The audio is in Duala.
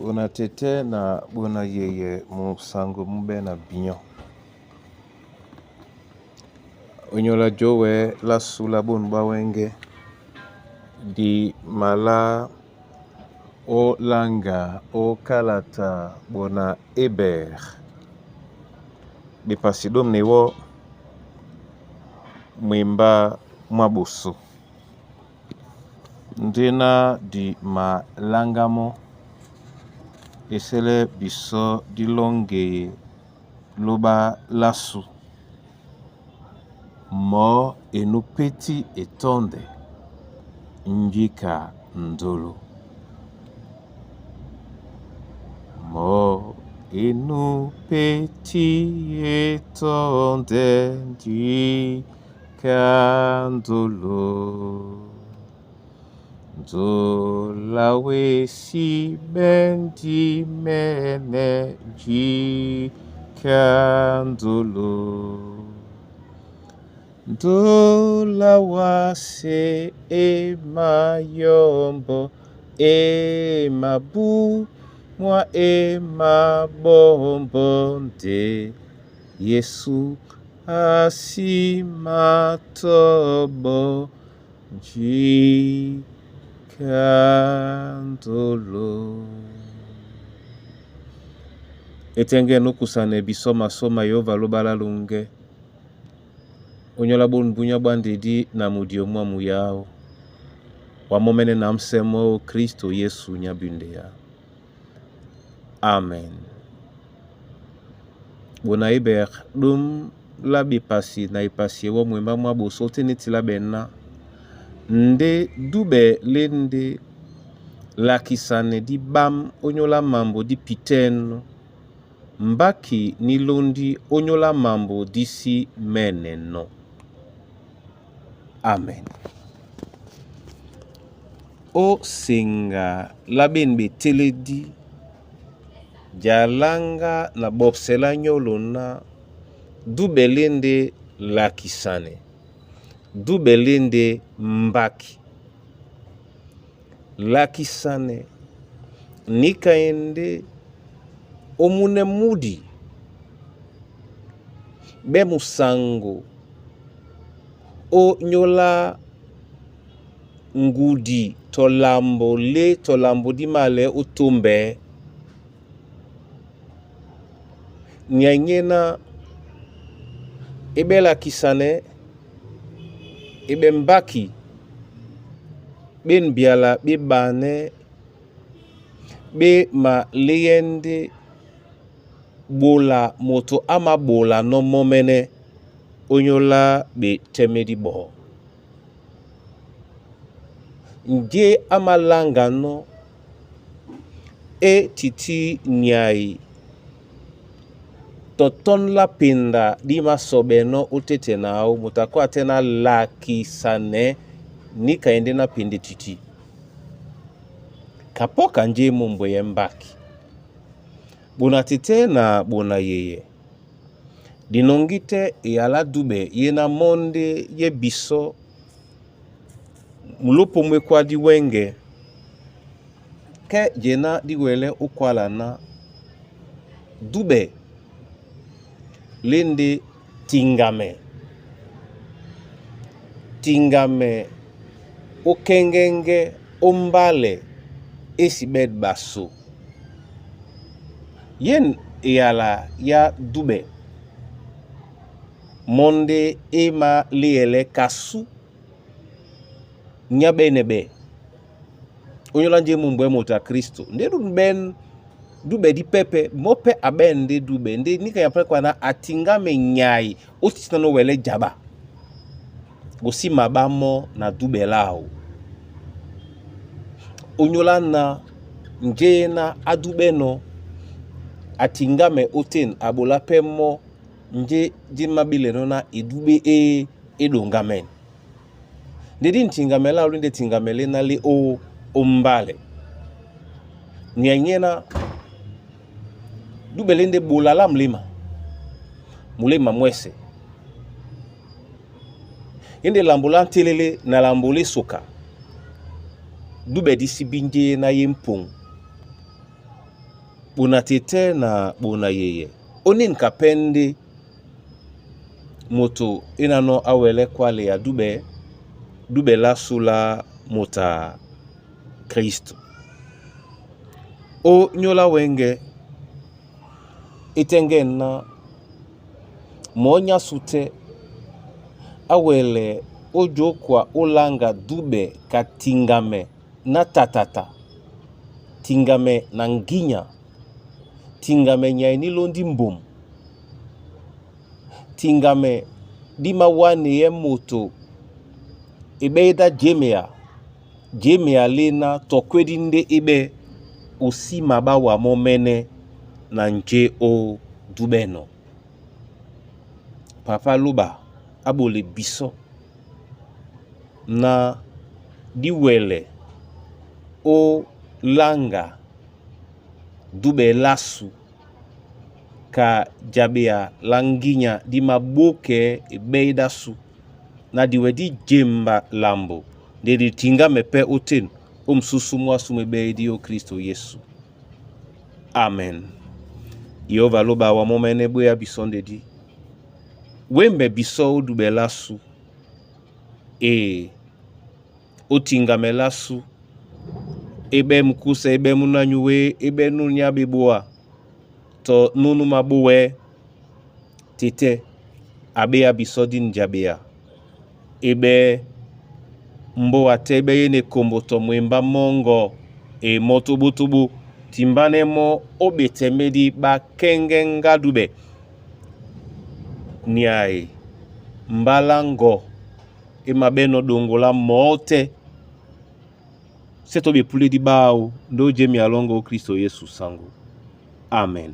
Bona tɛ́tɛ́ na bona yeye musango mubɛ na binyɔ́. Onyola jowe la su la bonu bwa wɛ́ŋgɛ̄ di malá ó laŋga ó kalata bona Eber. Bepasi ɗômne wɔ́ mwembá mwá ɓosó. Ndéná di maláŋgá mɔ́ esɛ́lɛ́ bisɔ́ dí lɔ́ŋgɛe lóɓá lá su. Mɔɔ́ e nú pétí e tɔ́ndɛ njíka ndolo. Mɔɔ́ e nú pétí e tɔ́ndɛ njíka ndolo. Nzola wesi ɓɛ́ ndímɛ́nɛ́ njíka ndolo. Ndola wásē e mayɔ́mbɔ́ e mabú mwá e maɓɔ́mbɔ́ ndé Yésu a sí matɔ́bɔ́ njíka ndolo. Etɛŋgɛ̂ núkusanɛ bisɔ́ masɔ́ ma Yehova lóɓá lá luŋgɛ́. Onyola bonu bunyá bwá ndedí na mudio mwâ muyáó. Wa mɔ́mɛ́nɛ́ na ḿsɛ́ mɔ́ ó Kristo Yesu nyá bundeyá. Amen. Bona Eber ɗôm lá ɓepasi na epasi ewɔ́ mwembá mwá ɓosó ótên é tilá ɓɛ̀ ná ndé dúɓɛ lé ndé lakisanɛ dí ɓám ónyólá mambo dí pitɛ́nɔ̄, mbáki ní lóndí ónyólá mambo dí sí mɛ́nɛnɔ́. Amen. Ó seŋga lá ɓên ɓetélédí, dia láŋgá na ɓɔpsɛ lá nyólo ná dúɓɛ lé ndé lakisanɛ, dúɓɛ lé ndé mbáki. Lakisanɛ níka e ndé ómúnɛ́ múdi ɓɛ́ musaŋgo ó nyóla ŋgudi tɔ lambo lé tɔ lambo dí mālɛɛ́ ó tómbɛɛ́. Nyay nyéná e ɓɛ́ lakisanɛ, e ɓɛ́ mbáki ɓên byala ɓé ɓanɛ́ ɓé maléɛ́ ndé ɓola moto á māɓolanɔ́ mɔ́mɛ́nɛ́ ónyólá ɓetɛ́mɛ́ dí ɓɔɔ́. Njé á maláŋganɔ́ é tití nyay tɔ tɔ́n lá penda dí māsɔɓɛnɔ́ ótéte na áō moto a kɔ́ a tɛ́ ná lakisanɛ níka e ndé ná penda e tití. Kapɔ́ ka njé e mō mbwɛyɛ́ mbáki. Ɓona tɛ́tɛ́ na ɓona yeyɛ, di nɔŋgí tɛ́ eyalá dúɓɛ yé ná mɔ́ ndé yé bisɔ́ mulópo mwékwá dí wɛ́ŋgɛ̄, kɛ́ jená dí wɛlɛ́ ó kwála ná dúɓɛ lé ndé tiŋgamɛ, tiŋgamɛ ó kɛ́ŋgɛ́ŋgɛ́ ó mbálɛ é sí ɓɛ̂t ɓaso. Yén eyala yá dúɓɛ mɔ́ ndé é māléɛlɛ́ kasú nyá ɓɛ́nɛɓɛ ónyólá njé e mō mbwɛ̌ moto a Kristo. Ndé dún ɓɛ́n dúɓɛ dí pɛ́pɛ́, mɔ́ pɛ́ a ɓɛ̂n ndé dúɓɛ ndé níka nyapɛ́ kwana a tiŋgámɛ nyay ó títí ná nó wɛlɛ́ jaɓa gosí maɓá mɔ́ na dúɓɛ láō. Ónyólá ná njé ná á dúɓɛ́nɔ̄ a tiŋgámɛ ótên a ɓolá pɛ́ mɔ́ njé dí mábílɛnɔ́ ná edúɓɛ́ é éɗoŋgámɛn. Ndé dí tiŋgamɛ láō lí ndé tiŋgamɛ lé ná lé ó ómbálɛ. Nyay nyéná dúɓɛ lé ndé ɓola lá muléma, muléma mwɛ́sɛ̄. É ndé lambo lá ntélélé na lambo lá esoka, dúɓɛ dí sí bí njé ná yé ḿpoŋ. Ɓona tetɛ na ɓona yeyɛ onin ka pɛ ndé moto é na nɔ́ á wɛlɛ́ kwále a dúɓɛ dúɓɛ lásu lá moto a Kristo. Ó nyóla wɛ́ŋgɛ̄ é tɛ́ŋgɛ̂ ná mɔ̌ nyásū tɛ́ á wɛlɛ ó jǒkwa ó laŋga dúɓɛ ka tiŋgamɛ ná tatata, tiŋgamɛ na ŋgínya, tiŋgamɛ nyay ní lóndí mbom, tiŋgamɛ dí mawáneyɛ́ moto e ɓɛ́ dá jémea, jémea léná tɔ kwédi ndé é ɓɛ́ o sí maɓá wa mɔ́ mɛ́nɛ́ na njé ó dúɓɛ́nɔ. Papá Lóɓa á ɓole bisɔ́ ná dí wɛlɛ ó laŋga dúɓɛ lásu ka jaɓea lá ŋgínya dí mabókɛɛ́ eɓɛ́ dásû na diwɛ dí jemba lambo nde di tiŋgámɛ pɛ́ ótên ó msúsú mwásū mwé ɓɛ́ ó Kristo Yesu. Amen. Yehova Lóɓa wa mɔ́ mɛ́nɛ́ bwéya bisɔ́ ndedí. Wémbɛ bisɔ́ ó dúɓɛ lásu e ó tiŋgamɛ lásu é ɓɛ́ mukúsɛ é ɓɛ́ múnú ányuwé é ɓɛ́ nú ní á ɓeboa tɔ núnú mabówɛ̌ tetɛ́ a ɓéá bisɔ́ dí njaɓea é ɓɛ́ mbóa tɛ́ é ɓɛ́ yéne ekombo tɔ mwembá mɔ́ŋgɔ e mɔ́ tóbótóbó timbánɛ́ mɔ́ ó ɓetɛ médi ɓá kɛ́ŋgɛ́ ŋgá dúɓɛ niae mbálá ŋgɔ é maɓɛ́nɔ̄ ɗoŋgo lá mɔ̌ tɛ́ sɛ́ tɔ ɓepúlédi ɓáō ndé ó jémea lɔ́ŋgɔ̄ ó Kristo Yesu saŋgó. Amen.